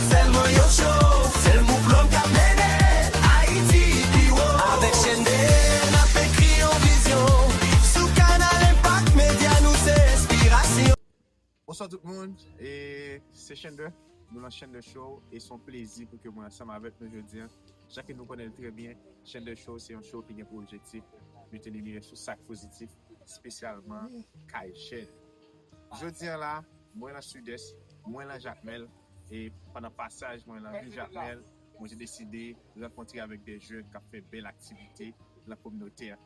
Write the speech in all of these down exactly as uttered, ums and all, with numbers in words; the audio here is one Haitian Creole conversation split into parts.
Sèlman yon show, sèl Mouv Lòm k ap mennen Ayiti pi wo. Avèk Chenn de, n ap ekri yon vizyon. Sou Kanal Enpak Medya, nou se enspirasyon. Bonswa tout moun, e se Chenn de, nou nan Chenn de Show, e se yon plezi pou ke mwen ansanm avèk nou jodi a. Jan ke nou konnen l trè byen, Chenn de Show se yon show ki gen pou objektif mete limyè sou sa k pozitif, espesyalman kay jèn. Jodi a la, mwen nan Sidès, mwen nan Jakmèl, e pandan pasaj mwen nan vil Jakmèl, mwen te deside rankontre avèk de jèn k ap fè bèl aktivite nan kominote a.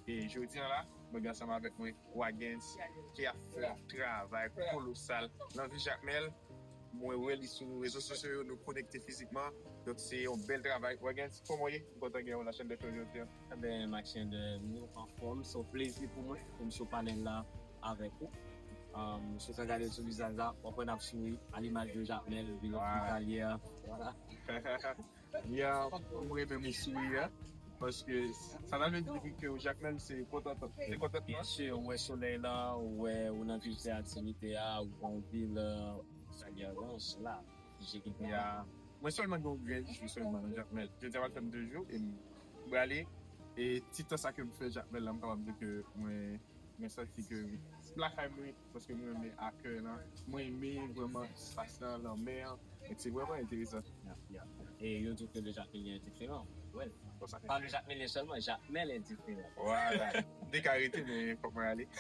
E jodi a la, mwen gen ansanm avèk mwen Wagens, ki ap fè yon travay kolosal nan vil Jakmèl. Mwen wè li sou rezo sosyo yo, nou konekte fizikman. Donk, se yon bèl travay. Wagens, kòman w ye? M kontan gen w nan Chenn de Show jodi a. Eben, Maxime, nou anfòm. Se yon plezi pou mwen pou m sou panèl la avèk ou. Um, si w ka gade sou vizaj la, w ap wè n ap souri, alimaj de Jakmèl, vil fwontalyè. Vwala. Ya, m renmen m souri a. Paske sa ta vle di ke Jakmèl se kontantan. Se kontantman. Byen si, ou wè solèy la, ou wè, ou nan vijte aktivite a, ou wè yon vil, euh, sa gen rans la. Je ki Ya. Mwen sèlman gen yon grenn jou sèlman nan Jakmèl. Jodi a va fè m de jou e m prale. E ti tan sa ke m fè Jakmèl la, m kapab di ke mwen, mwen santi ke lakay mwen, paske mwen renmen akèy lan. Mwen renmen vrèman espas lan, lanmè an. Donk se vrèman enteresan. Ya, ya. E yo di ke le Jakmelyen diferan. Wè. Konsa. Pa le Jakmelyen sèlman, Jakmèl diferan. Vwala. M te ka rete, men fòk mwen ale.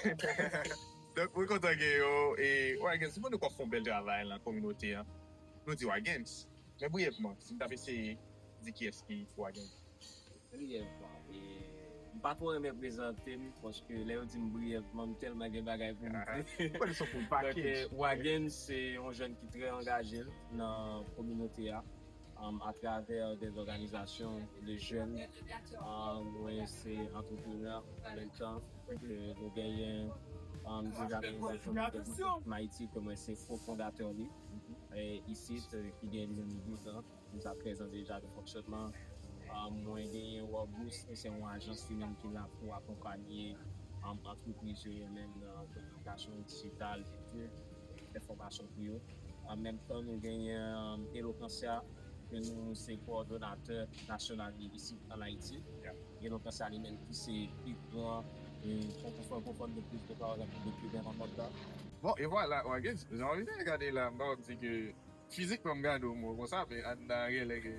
Donk, mwen kontan gen yo. E, Wagens, se pou nou k ap fè yon bèl travay nan kominote an. Nou di Wagens. Men briyèvman, si m t ap eseye di kiyès ki Wagens. Briyèvman, e, m pa twò renmen prezante m, paske lè yo di m briyèvman, m tèlman gen bagay pou m di. Mwen se yon full package. Donk, e, Wagens se yon jèn ki trè angaje l nan kominote a, um, atravè de òganizasyon de jèn. Um, mwen se antreprenè an menm tan. Euh, nou genyen, um, deja nan Ayiti ke mwen se kofondatè li. E isit, euh, ki gen li menm douz an. Deja trèz an deja de fonksyònman. Ah, mwen genyen Wobus, se yon ajans li menm ki la pou akonpanye, um, antrepriz yo, yo menm nan kominikasyon dijital, epi tou fè fòmasyon pou yo. An menm tan, nou genyen, um, Elokansya, ke nou se kowòdonatè nasyonal li isit an Ayiti. Elokansya li menm ki se pi gran, e, konkou frankofòn de plis de twa an Repiblik Dominikèn an mond la. Bon, e vwala, Wagens, jan w vin gade la, m pa di ke fizikman m gade w mwen konsa, men anndan an genlè gen,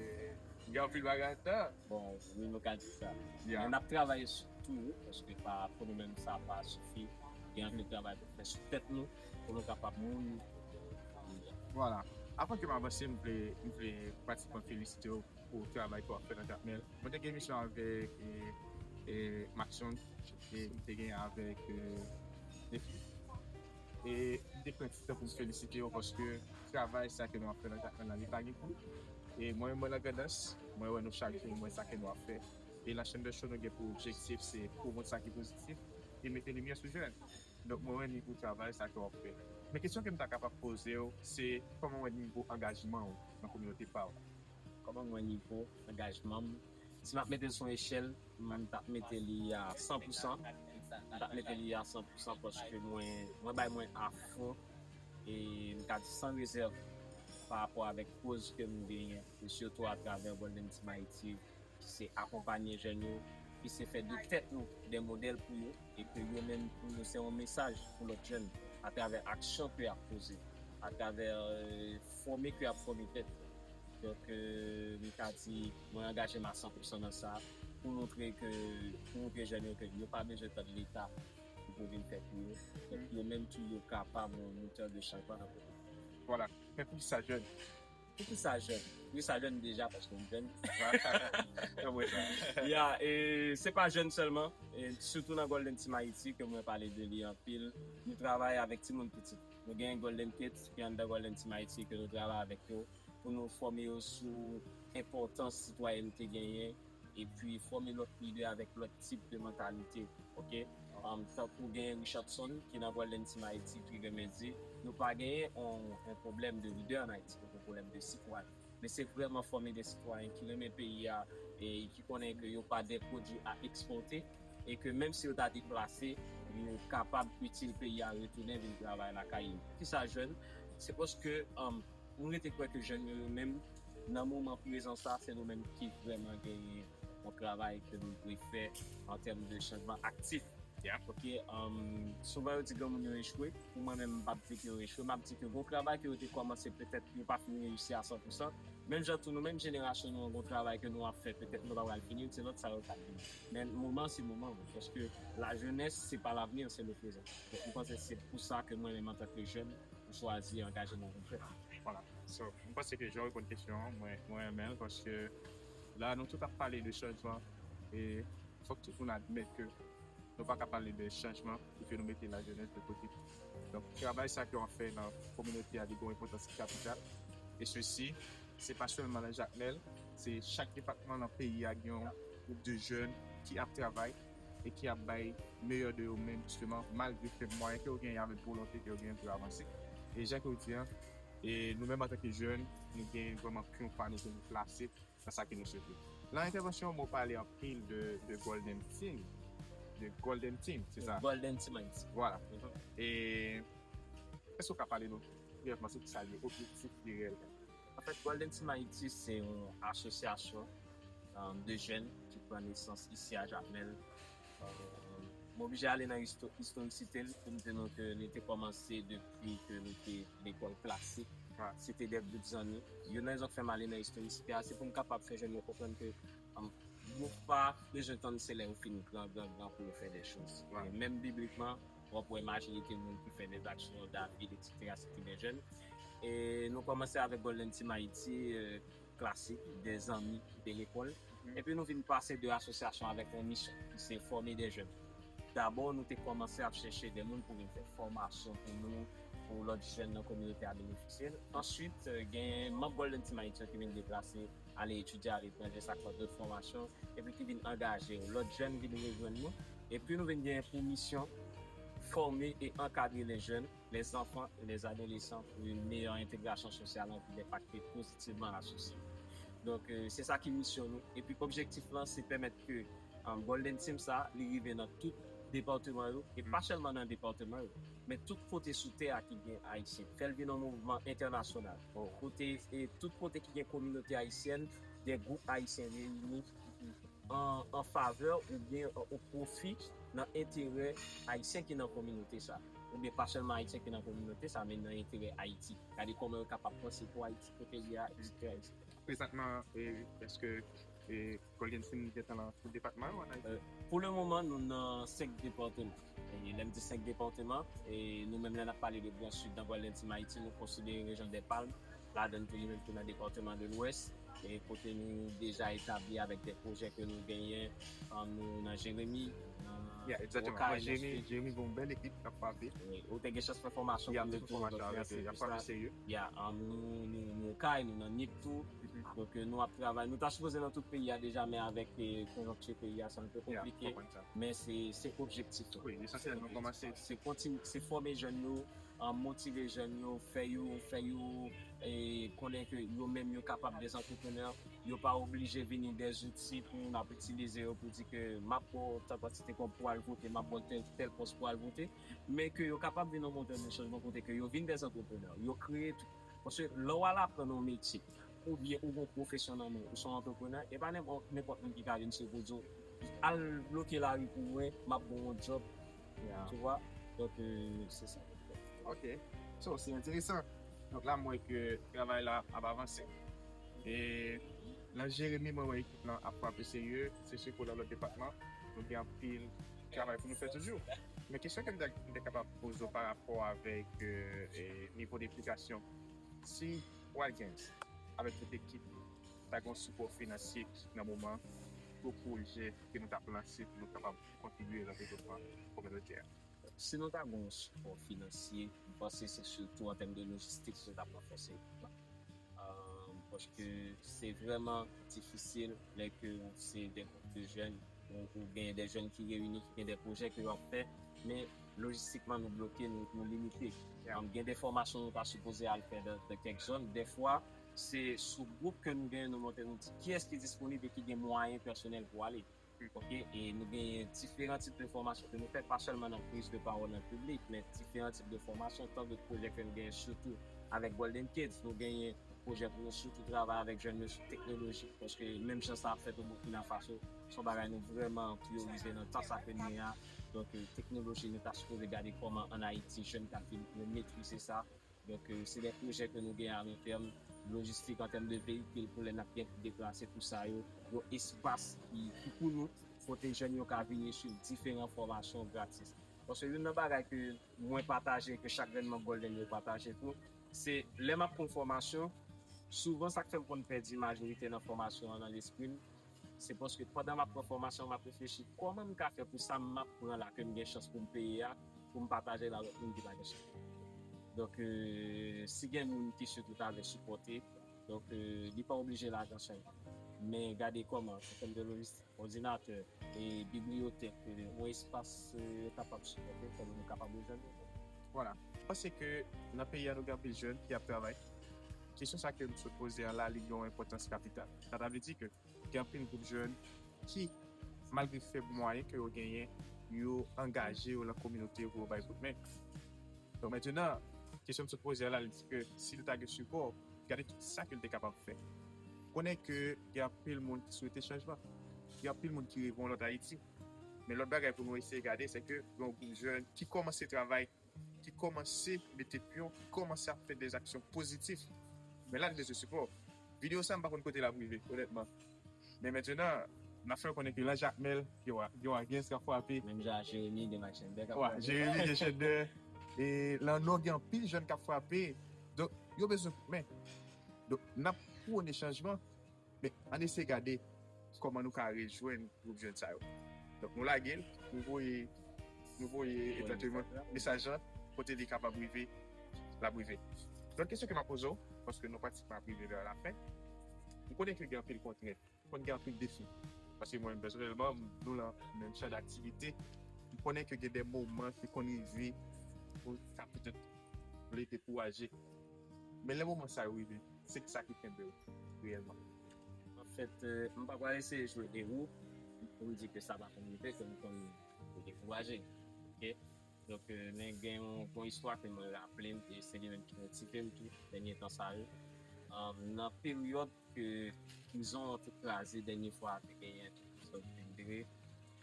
gen anpil bagay anndan. Bon, wi, nou ka di sa. Ya. Men n ap travay sou tou, paske pa, pou nou menm, sa pa sifi. Gen anpil travay pou fè sou tèt nou, pou nou kapab moun. Vwala. Avan ke m avanse, m vle, m vle pratiquement felisite w pou travay ke w ap fè nan Jakmèl. Mwen te gen emisyon avèk, e, e, Maxon, e m te gen avèk, e, Defi. E m te pran ti tan pou m felisite yo paske travay sa ke nou ap fè nan Jakmèl la, li pa gen pri. E mwen, mwen nan Grandans, mwen wè nou chak jou, mwen sa ke nou ap fè. E nan Chenn de Show, nou gen pou objektif, se pwomòt sa ki pozitif e mete limyè sou jèn. Donk, mwen wè nivo travay sa ke w ap fè. Men kesyon ke m ta kapab poze w, se kòman w wè nivo angajman w nan kominote pa w? Kòman m wè nivo angajman m? Si m ap mete l sou yon echèl, m t ap mete li a san pou san. M t ap mete li a san pou san paske mwen, mwen bay mwen a fon e m ka di san rezèv pa rapò avèk koz ke m genyen, e sitou atravè Golden Team Haiti, ki se akonpanye jèn yo, ki se fè de tèt nou de modèl pou yo, e ke yo menm pou yo se yon mesaj pou lòt jèn atravè aksyon ke y ap poze, atravè, euh, fòme ke y ap fòme tèt yo. Donk, euh, m ka di, mwen angaje m a san pou san nan sa, pou montre ke, pou montre jèn yo ke yo pa bezwen tann Leta pou vin fè pou yo. Donk, yo menm tou, yo kapab yon motè de chanjman nan peyi. Vwala. Men poukisa jèn? Poukisa jèn? Poukisa jèn deja, paske m jèn. Anmwey sa. Ya, e se pa jèn sèlman, e sitou nan Golden Team Haiti ke mwen pale de li anpil. Nou travay avèk timoun pitit. Nou gen Golden Kids ki anndan Golden Team Haiti ke nou travay avèk yo pou nou fòme yo sou enpòtans sitwayènte genyen, epi fòme lòt lidè avèk lòt tip de mantalite, oke? Um, tankou gen Richardson ki nan Golden Team Haiti ki renmen di, nou pa genyen on, on pwoblèm de lidè an Ayiti, nou gen pwoblèm de sitwayen. Men se vrèman fòme de sitwayen ki renmen peyi a e ki konnen ke yo pa de pwodui a ekspòte e ke menm si yo ta deplase, yo kapab itil peyi a, retounen vin travay lakay yo. Kisa jèn? Se paske, um, Nou rete kwè ke jèn yo, yo menm, nan moman prezan sa, se nou menm ki vrèman genyen yon travay ke nou dwe fè an tèm de chanjman aktif. Ok, um, souvan yo di granmoun yo echwe. Pou mwen menm, m p ap di ke yo echwe, m ap di ke gon travay ke yo te kòmanse, petèt yo pa fin reyisi a san pou san. Menm jan tou, nou menm jenerasyon nou an, gon travay ke nou ap fè, petèt nou pa pral fini l, se lòt sa yo k ap vini. Men moman se moman wi, paske lajenès se pa lavni, se le prezan. Donk, m panse se pou sa ke mwen menm, antanke jèn, m chwazi angaje m nan yon jèn. Voilà. So, m panse ke jan w reponn kesyon an, mwen, mwen renmen l, paske la, nou tout ap pale de chanjman, e fòk tout moun admèt ke nou pa ka pale de chanjman pou ke nou mete lajenès de kote. Donk, travay sa ke w ap fè nan kominote a, li gen yon enpòtans ki kapital. E sesi, se pa sèlman nan Jakmèl, se chak depatman nan peyi a gen yon gwoup de jèn ki ap travay e ki ap bay meyè de yo menm, jisteman, malgre fèb mwayen ke yo genyen avèk volonte ke yo genyen pou yo avanse. E jan ke w di an, e nou menm antanke jèn, nou gen vrèman pyon pa nou ke nou plase nan sa ke nou swete. Nan entèvansyon w, mwen pale anpil de, de Golden Team. De Golden Team, se sa? Golden Team Haiti. Voilà. E èske w ka pale nou brèvman sou kisa li ye, objektif li reyèlman? Anfèt, Golden Team Haiti se yon asosyasyon, um, de jèn ki pran nesans isi a Jakmèl. Um, m oblije ale nan isto-, istorisite l pou m di nou ke li te kòmanse depi ke nou te lekòl klasik. Se te de gwoup zanmi. Youn nan rezon k fè m ale nan istorisite a, se pou m kapab fè jèn yo konprann ke, um, yo pa bezwen tann se lè yo fin gran, gran, gran pou yo fè de choz. E menm biblikman, w ap wè majorite moun ki fè de zak sou David, etsetera, se te de jèn. E nou kòmanse avèk Golden Team Haiti, e, klasik, de zanmi de lekòl. Epi nou vin pase de asosyasyon avèk yon misyon, ki se fòme de jèn. Dabò, nou te kòmanse ap chèche de moun pou vin fè fòmasyon pou nou, pou lòt jèn nan kominote a benefisye l. Answit, e, gen manm Golden Team Haiti yo ki vin deplase, ale etidye aletranje, sa k fè dòt fòmasyon, epi ki vin angaje yo. Lòt jèn vin rejwenn nou, epi nou vin gen pou misyon fòme e ankadre les jeunes, les enfants et les adolescents pour une meilleure intégration sociale en vue d'impacter positivement la société. Donk, e, se sa ki misyon nou. Epi objektif lan, se pèmèt ke, um, Golden Team sa, li rive nan tout depatman yo, e pa sèlman nan depatman yo, men tout kote sou tè a ki gen Ayisyen. Fè l vin yon mouvman entènasyonal. Kote, e tout kote ki gen kominote ayisyèn, gen gwoup ayisyen reyini an, an favè oubyen o pwofi nan enterè ayisyen ki nan kominote sa. Oubyen pa sèlman ayisyen ki nan kominote sa, men nan enterè Ayiti. Gade kòman yo kapab panse pou Ayiti, kote li a, etsetera, etsetera. Prezantman, e, èske, e, Golden Team gentan nan tout depatman yo an Ayiti? E, pou le moman, nou nan senk depatman. E lè m di senk depatman, e nou menm lè n ap pale de Gran Sid nan Golden Team Ayiti, nou konsidere rejyon dè Palm, ladan l tou li menm ki nan depatman de Lwès, e kote nou deja etabli avèk de pwojè ke nou genyen, um, nou nan Jeremi, nan Jeremi, Jeremi gon bèl ekip k ap frape. Wi, ou te gen chans fè fòmasyon pou nou tou, donk mèsi pou sa. Ya, um, nou, nou, nou Okay, nou nan Nip tou. Donk, e, nou ap travay. Nou ta sipoze nan tout peyi a deja, men avèk, e, konjonkti peyi a, sa anpe konplike. Men se, se objektif lan. Wi, lesansyèl nou kòmanse. Se kontini-, se fòme jèn yo, an motive jèn yo, fè yo, fè yo, e, konnen ke yo menm yo kapab de antreprenè. Yo pa oblije vini de zouti pou n ap itilize yo pou di ke m ap ba w tèl kantite kòb pou al vote, m ap ba w tèl, tèl pòs pou al vote. Men ke yo kapab vin yon motè de chanjman kote ke yo vin de antreprenè. Yo kreye tou. Paske lè w al aprann yon metye, oubyen ou gen yon pwofesyon nan men w, ou se yon antreprenè, e pa nenpòt, nenpòt moun ki ka vin se pou di w, al bloke lari pou mwen, m ap ba w yon djòb. Tu vois? Donk, e, se sa. Ok. So, se enteresan. Donk la, m wè ke travay la ap avanse. E nan Jeremi, mwen wè ekip lan ap frape serye, se sikou nan lòt depatman. Nou gen anpil travay pou nou fè toujou. Men kesyon ke m ta, m te kapab poze w pa rapò avèk, e, e, nivo de enplikasyon. Si Wild Games, avèk tout ekip, ta gen yon sipò finansye nan moman gwo pwojè ke nou t ap lanse pou nou kapab kontribye nan devlopman kominote a. Si nou ta gen yon sipò finansye, m panse se sitou an tèm de lojistik nou t ap ranfòse ekip la. Paske se vrèman difisil lè ke se de gwoup de jèn, ou, ou gen de jèn ki reyini, ki gen de pwojè ke yo ap fè, men lojistikman nou bloke, nou, nou limite. Gen de fòmasyon nou ta sipoze al fè nan, nan kèk zòn. Dèfwa, se sou gwoup ke nou gen, nou monte, nou di kiyès ki disponib e ki gen mwayen pèsonèl pou ale. Ok, e nou genyen diferan tip de fòmasyon ke nou fè, pa sèlman nan priz de pawòl an piblik, men diferan tip de fòmasyon, tankou pwojè ke nou genyen sitou Avèk Golden Kids, nou genyen pwojè pou nou sitou travay avèk jèn yo sou teknoloji, paske menm jan sa ap fèt o Burkina Faso, se yon bagay nou vrèman priyorize nan tan sa ke nou ye a. Donk, eh, teknoloji, nou ta sipoze gade kòman ann Ayiti, jèn ka vin pou metrize sa. Donk, eh, se de pwojè ke nou gen a long tèm, lojistik an tèm de veyikil pou lè n ap gen pou deplase pou sa yo, yon espas ki, ki pou nou, kote jèn yo ka vini swiv diferan fòmasyon gratis. Paske youn nan bagay ke mwen pataje, ke chak grenn manm Golden yo pataje tou, se lè m ap pran fòmasyon, souvan sa k fè m konn pèdi majorite nan fòmasyon an nan lespri m, se paske pandan m ap pran fòmasyon, m ap reflechi kòman m ka fè pou sa m ap pran la, ke m gen chans pou m peye a, pou m pataje l avèk moun ki pa gen chans. Donk, eh, si gen moun ki sitou ta vle sipòte, donk, eh, li pa oblije lajan sèlman. Men gade kòman, an tèm de lojistik, òdinatè, e bibliyotèk, eh, yon espas, eh, yo kapab sipòte, kòman nou kapab rejoine yo. Vwala. Mwen panse ke nan peyi a, nou gen anpil jèn ki ap travay. Kesyon sa ke m sot poze a la, li gen yon enpòtans kapital. Sa ta vle di ke gen anpil gwoup jèn ki, malgre fèb mwayen ke yo genyen, yo angaje yo nan kominote pou yo bay kout men. Donk, mentnan, kesyon m sot poze a la, li di ke si l ta gen sipò, gade tout sa ke l te kapab fè. Konnen ke gen anpil moun ki swete chanjman. Gen anpil moun ki reve yon lòt Ayiti. Men lòt bagay pou nou eseye gade, se ke gen yon gwoup jèn ki kòmanse travay, ki kòmanse mete pyon, ki kòmanse ap fè de aksyon pozitif. Men la, li bezwen sipò. Videyo sa, m pa konn kote l ap rive, onètman. Men mentnan, n ap fè w konnen ke nan Jakmèl, gen yon, gen yon alyans k ap frape. Menm jan ak Jeremi, gen Mike Chandler k ap frape. Jeremi, gen Chandler. E nan Nò, gen anpil jèn k ap frape. Donk, yo bezwen men. Donk, n ap pwone chanjman. Men, ann eseye gade kòman nou ka rejwenn gwoup jèn sa yo. Donk, nou lage l, nou voye, nou voye egzakteman mesaj lan, kote li kapab rive, l ap rive. Lòt kesyon ke m ap poze w, paske nou pratikman ap rive vè lafen, m konnen ke gen anpil kontrent, m konnen gen anpil defi. Paske mwen menm pèsonèlman, nou nan menm chan daktivite, m konnen ke gen de moman ki konn rive pou ta petèt vle dekouraje. Men lè moman sa yo rive, se ki sa ki kenbe w reyèlman? Anfèt, eh, m pa pral eseye jwe ewo pou m di ke sa pa konn rive, ke m konn dekouraje. Oke? Donk, eh, men gen yon, yon istwa ke mwen raple m, e se li menm ki motive m tou, dènye tan sa yo. Um, nan peryòd ke prizon an te kraze dènye fwa a te genyen, prizon Vildre,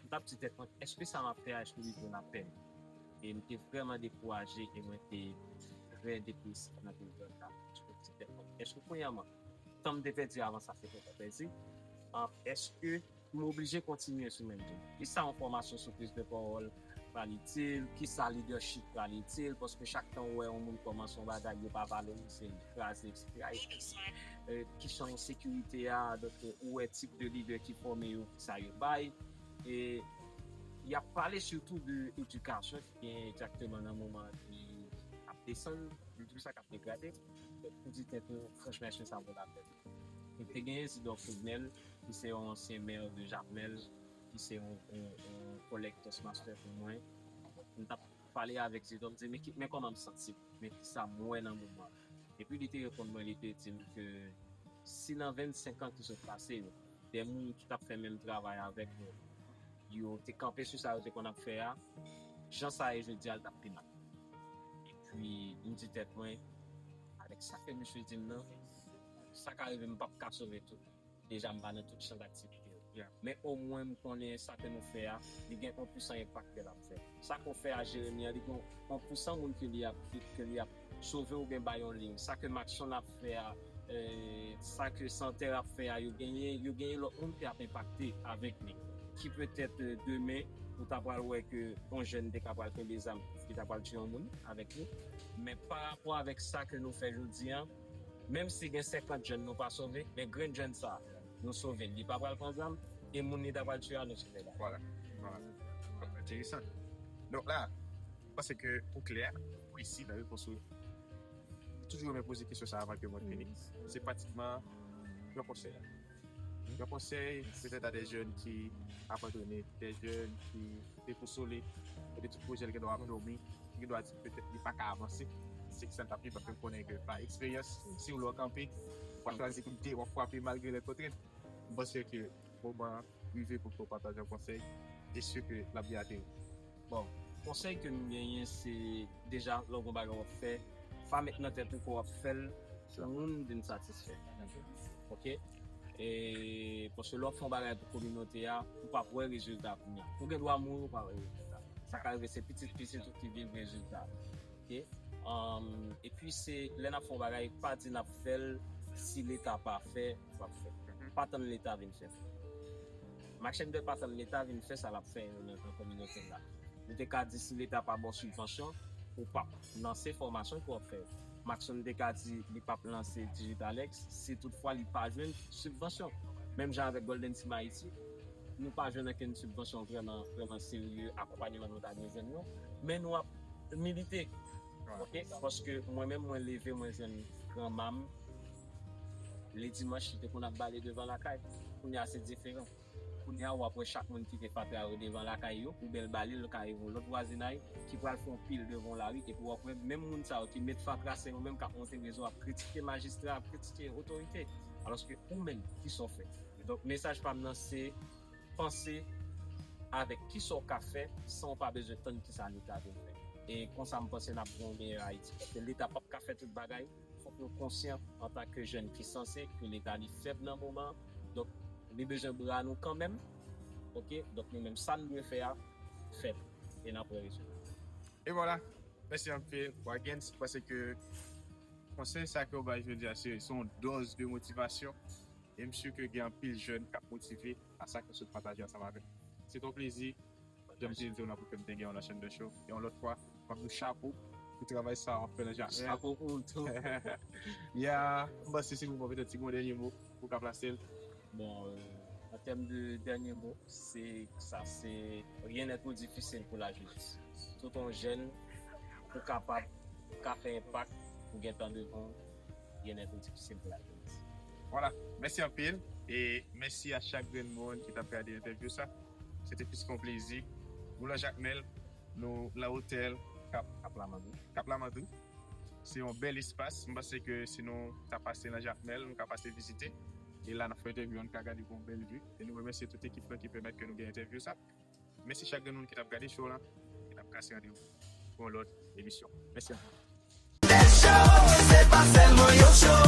m t ap di tèt mwen, èske sa m ap fè a, èske li vo lapèn? E m te vrèman dekouraje e mwen te trè depresif nan peryòd la. M te di tèt mwen, èske premyèman, tan m te pèdi avan sa, se pou m pèdi? Ah, èske m oblije kontinye sou menm tou? Kisa yon fòmasyon sou priz de pawòl pral itil? Kisa lidèchip pral itil? Paske chak tan ou wè yon moun kòmanse yon bagay, yo pa valorize, li kraze, etsetera. E ki, eh, kesyon ensekirite a, donk, eh, ou wè tip de lidè ki fòme yo, kisa yo bay. E y ap pale sitou de edikasyon ki gen egzakteman nan moman ki ap desann, de tout sa k ap degrade. Donk, pou di tèt nou, franchman, èske sa vo lapèn? E te gen Isidore Fouvenel, ki se yon ansyen mè de Jakmèl, ki se yon, yon, yon kòlèg Toastmaster pou mwen. M t ap pale avèk Isidore, m di, men ki, men kòman m santi m, men kisa m wè nan moman an. Epi li te reponn mwen, li te di m ke si nan vennsenk an ki sot pase yo, de moun ki t ap fè menm travay avèk nou, yo te kanpe sou sa yo te konn ap fè a, jan sa ye jodi a, l t ap pi mal. Epi, m di tèt mwen, avèk sa ke misye di m nan, sa ka rive m p ap ka sove tout. Deja, m pa nan tout chan daktivite yo. Men omwen, m konnen sa ke nou fè a, li gen yon pousan enpak ke l ap fè. Sa ke w fè a, Jeremi, an, li gen yon pousan moun ke li ap, ke, ke li ap sove oubyen bay yon liy. Sa ke Maxon ap fè a, eh, sa ke Santer ap fè a, yo genyen, yo genyen lòt moun ki ap enpakte avèk li. Ki petèt, eh, demen, ou ta pral wè ke yon jèn te ka pral kenbe zam, ki ta pral tiye yon moun avèk li. Men pa rapò avèk sa ke nou fè jodi a, menm si gen senkant jèn nou pa sove, men grenn jèn sa, nou sove l. Li pa pral pran zam, e moun li ta pral tiye a, nou sove l. Vwala. Vwala. Enteresan. Donk la, m panse ke ou klè, presi nan repons ou. M toujou renmen poze kesyon sa avan ke mwen fini. Se pratikman yon konsèy. Yon konsèy, petèt a de jèn ki abandone, de jèn ki dekonsole, e de tout pwojè l gen dwa ap dòmi, ki gen dwa di petèt li pa ka avanse. Se ki sa l t ap viv, paske m konnen ke pa eksperyans, si w lè w kanpe, w ap chwazi kite, w ap frape malgre lè kontrent. M panse ke moman an rive pou ke w pataje yon konsèy, e si ke l ap byen ateri. Bon, konsèy ke m genyen, se deja, lè w gen yon bagay w ap fè, Pa met nan tèt ou ke w ap fè l pou moun vin satisfè. Ok? E, paske lè w ap fè yon bagay pou kominote a, ou p ap wè rezilta kounye a. Ou gen dwa mouri, ou pa wè rezilta. Sa ka rive, se pitit pitit ou ki viv rezilta. Ok? Um, epi se lè n ap fè yon bagay, pa di n ap fè l si Leta pa fè, ou p ap fè. Pa tann Leta vin fè. Max Shendel pa tann Leta vin fè sa l ap fè nan, nan kominote l la. Ou te ka di si Leta pa ba w sibvansyon, ou p ap lanse fòmasyon ke w ap fè yo. Maxon te ka di li p ap lanse Digitalex si toutfwa li pa jwenn sibvansyon. Menm jan avèk Golden Team Haiti, nou pa jwenn okenn sibvansyon vrèman, vrèman serye, akonpanyeman nou ta dwe jwenn yo. Men nou ap milite. Ok? Paske mwen menm, mwen leve, mwen jwenn granma m. Ledimanch, li te konn ap bale devan lakay. Kounye a, se diferan. Kounye a, w ap wè chak moun kite fatra yo devan lakay yo, poubèl bale, l ka rive yon lòt vwazinay, ki pral fè yon pil devan yon lari, epi w ap wè menm moun sa yo ki met fatra, se yo menm k ap monte rezo, ap kritike majistra, ap kritike otorite. Alòske ou menm, kisa w fè? Donk, mesaj pa m nan, se panse avèk kisa w ka fè san w pa bezwen tann kisa Leta vin fè. E konsa, m panse n ap gen yon meyè Ayiti. Paske Leta p ap ka fè tout bagay. Fòk nou konsyan antanke jèn ki sanse ke Leta li fèb nan moman an. Donk, li bezwen bra nou kanmenm. Ok? Donk, nou menm, sa n dwe fè a, fè l. E n ap wè rezilta. E vwala. Mèsi anpil, Wagens. M panse ke konsèy sa ke w bay jodi a, se se yon dòz de motivasyon. E m si ke gen anpil jèn k ap motive a sa ke w sot pataje ansanm avè n. Se t yon plezi. Jan m te di w nan pou ke m te gen yon lòt chaîne de show. E yon lòt fwa, m ap di w chapo pou travay sa w ap fè nan Jakmèl. Chapo pou ou tou. Ya, m panse se moman petèt si gen yon dènye mo pou w ka plase l. Bon, euh, an tèm de dènye mo, se sa, se rien n'est trop difficile pour la jeunesse. Tout yon jèn pou kapab ka fè enpak pou gen tan devan, rien n'est trop difficile pour la jeunesse. Vwala, mèsi anpil e mèsi a chak grenn moun ki t ap gade entèvyou sa. Se te plis ke yon plezi. Nou nan Jakmèl, nou nan otèl Kap, Kap Lamandou. Kap Lamandou. Se yon bèl espas. M panse ke si nou ta pase nan Jakmèl, nou ka pase vizite. E la, n ap fè entèvyou, nou ka gade yon bèl vi. E nou remèsye tout ekip lan ki pèmèt ke nou gen entèvyou sa. Mèsi chak grenn moun ki t ap gade show lan. E n ap kase randevou pou yon lòt emisyon. Mèsi anpil. Bèl show, se pa sèlman yon show.